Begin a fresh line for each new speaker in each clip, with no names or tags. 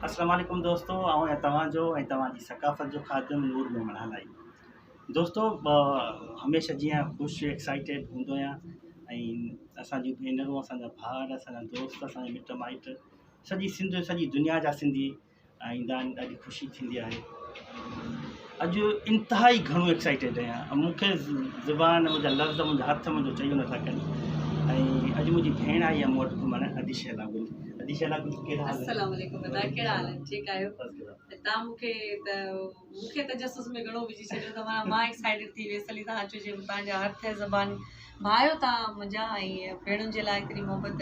السلام عليڪم دوستو آئون آهيان توهان جو ۽ توهان جي ثقافت جو خادم نور ميمڻ هالائي دوستو هميشه جيئن خوش ايڪسائيٽيڊ هوندو آهيان ۽ اسان جون ڀينرون اسان جا ڀائر اسان جا دوست اسان جا مٽ مائٽ سڄي سنڌ سڄي دنيا جا سنڌي ايندا آهن ڏاڍي خوشي ٿيندي آهي اڄ انتهائي گهڻو ايڪسائيٽيڊ آهيان مون کي زبان منهنجا لفظ منهنجا هٿ منهنجو چيو نٿا ڪن ۽ اڄ منهنجي ڀيڻ آئي آهي مون وٽ گهمڻ ادي شهلا گل ادي شهلا گل ڪهڙا حال
السلام عليڪم ادا ڪهڙا حال آهن ٺيڪ آهيو تان مون کي ته مون کي تجسس ۾ گهڻو وجهي ڇڏيو ته معنيٰ مان ايڪسائيٽيڊ ٿي ويس علي تان اچو جي تان جا هٿ زبان ڀايو تان منهنجا ۽ ڀيڻن جي لاء ايتري محبت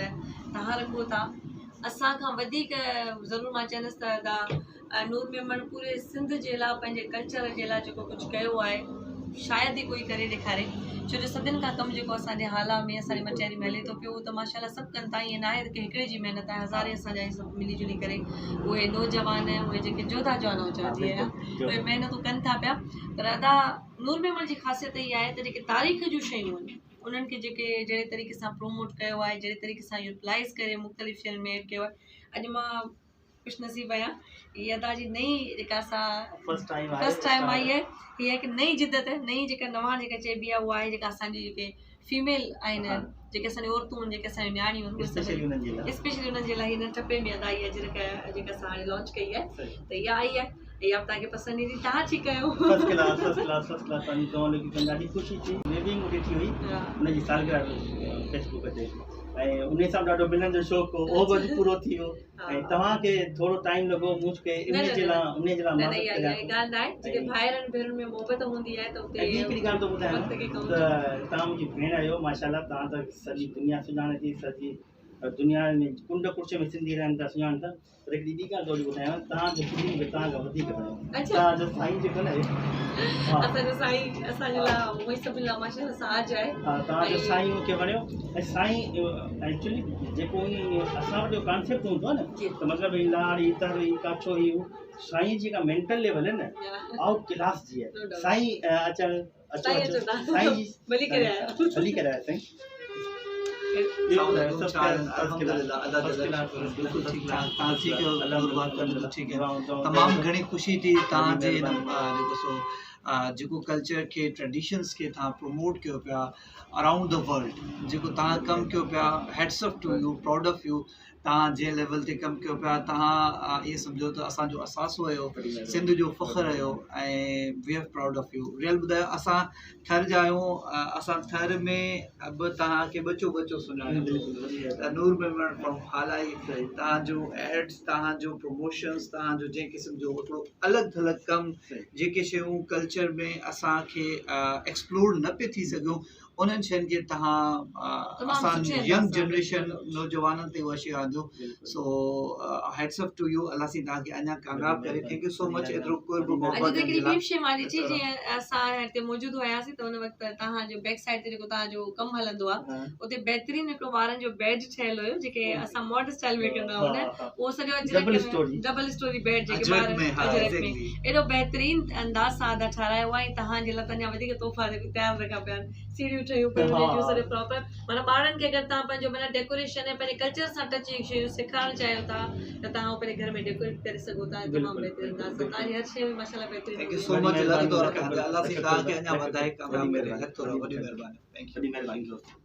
تان رکو ٿا اسان کان وڌيڪ ضرور مان چوندس ته ادا نور ميمڻ پوري سنڌ جي لاء پنهنجي ڪلچر جي لاء جيڪو ڪجهه ڪيو آهي شايد ئي ڪوئي ڪري ڏيکاري ڇو جو صدين کان ڪم جيڪو اسان جي هالا ۾ اسان جي مٽياري ۾ هلي ٿو پيو اهو ته ماشاء الله سڀ ڪن ٿا ائين ناهي ته هڪڙي جي محنت آهي هزارين اسان جا سڀ ملي جلي ڪري اهي نوجوان اهي جيڪي جوڌا جوان آئون چوندي آهيان اهي محنتون ڪن ٿا پيا پر ادا نور ميمڻ جي خاصيت اها آهي ته جيڪي تاريخ جون شيون آهن انهن کي جيڪي جهڙي طريقي سان پروموٽ ڪيو آهي جهڙي طريقي سان يوٽلائز ڪري مختلف شين ۾ ايڊ ڪيو آهي اڄ مان خوش نصيب آهيان هي ادا جي نئين جيڪا سا
فرسٽ ٽائيم
فرسٽ ٽائيم آئي آهي هي هڪ نئين جدت نئين جيڪا نوان جيڪا چئبي آهي اها آهي جيڪا اسان جي جيڪي فيميل آهن جيڪي اسان جون عورتون آهن جيڪي اسان جون نياڻيون آهن
اسپيشلي انهن جي لاء
اسپيشلي انهن جي لاء هن ٺپي ۾ ادا هي اجرڪ جيڪا اسان هاڻي لانچ ڪئي آهي ته اها آئي آهي اها به توهان کي پسند ايندي توهان ٺيڪ آهيو
first class first class first class توهان جي دعائن لڳي پئي ڏاڍي خوشي ٿي مي بي مون ڏٺي هئي ان جي سالگرهه فيس بڪ تي ۽ ان سان ڏاڍو ملڻ جو شوق هو اهو به اڄ پورو ٿي ويو ۽ توهان کي ٿورو ٽائيم لڳو مون کي ان جي لاء ان جي لاء
معذرت ڪريان ٿو ڳالهه ناهي جتي ڀائرن ڀينرن ۾ محبت هوندي آهي ته اتي
۽ ٻي هڪڙي ڳالهه ٿو ٻڌايان ته توهان منهنجي ڀيڻ آهيو ماشاءالله توهان ته سڄي دنيا سڃاڻي ٿي سڄي دنيا ۾ ڪنڊ ڪڙڇ ۾ سنڌي رهن ٿا سڃاڻن ٿا پر هڪڙي ٻي ڳالهه ٿوري ٻڌايان توهان جو سنڌي مونکي توهان کان وڌيڪ وڻيو توهان جو سائين جيڪو نه
اسان جو سائين اسان جي لاء اهو ئي سڀني لاء ماشاءالله ساج آهي
ها توهان جو سائين مونکي وڻيو ۽ سائين ايڪچولي جيڪو اسان وٽ جو ڪانسيپٽ هوندو آهي نه ته مطلب هي لاڙ هي تر هي ڪاڇو هي هو سائين جي جيڪا مينٽل ليول آهي نه آئوٽ ڪلاس جي آهي سائين اچڻ اچو اچو سائين جي
ڀلي ڪري آيا
ڀلي ڪري آيا سائين
تمام گهڻي خوشي ٿي توهان جي هن جيڪو سو جيڪو ڪلچر کي ٽريڊيشنس کي توهان پروموٽ ڪيو پيا اراؤنڊ the world جيڪو توهان ڪم ڪيو پيا hats off to you proud of you توهان جنهن ليول تي ڪم ڪيو پيا توهان ائين سمجهو ته اسان جو اثاثو آهيو سنڌ جو فخر آهيو ۽ we are proud of you real ٻڌايو اسان ٿر جا آهيون اسان ٿر ۾ به توهان کي ٻچو ٻچو سڃاڻي ته نور ميمڻ فرام هالائي توهان جو ايڊس توهان جو پروموشنس توهان جو جنهن قسم جو هڪڙو الڳ ٿلڳ ڪم جيڪي شيون ڪلچر ۾ اسان کي ايڪسپلور نه پئي ٿي سگهيون انهن شين کي تهان اسان ينگ جنريشن نوجوانن تي اها شي آندو so hats off to you الله سائين تهان کي اڃا ڪامياب ڪري thank you سو مچ ايترو قرب
محبت اڄ هڪڙي ٻي شي مان ڏٺي جيئن اسان هتي موجود هياسين ته ان وقت تهان جو بيڪ سائيڊ تي جيڪو تهان جو ڪم هلندو آهي اتي بهترين هڪڙو وارن جو بيڊ ٺهيل هيو جيڪي اسان ماڊ اسٽائل ۾ ڪندا آهيون نه اهو سڄو اجرڪ ڊبل اسٽوري بيڊ جيڪي ٻار اجرڪ ۾ ايڏو بهترين انداز سان ادا ٺهرايو آهي تهان جي لاء ته اڃا وڌيڪ تحفا تيار رکيا پيا آهن سيڙهيون ٺهيون پيون هن جون سڄو پراپر معنيٰ ٻارن کي اگر توهان پنهنجو معنيٰ ڊيڪوريشن ۽ پنهنجي ڪلچر سان ٽچ جون شيون سيکارڻ چاهيو ٿا ته توهان اهو پنهنجي گهر ۾ ڊيڪوريٽ ڪري سگهو ٿا تمام بهترين انداز سان توهان جي هر شيء ۾ ماشاءالله بهترين
thank you سو مچ لک ٿورا توهان جا الله سائين توهان کي اڃا وڌائي ڪامياب ڪري لک ٿورا وڏي مهرباني thank you
وڏي مهرباني دوست.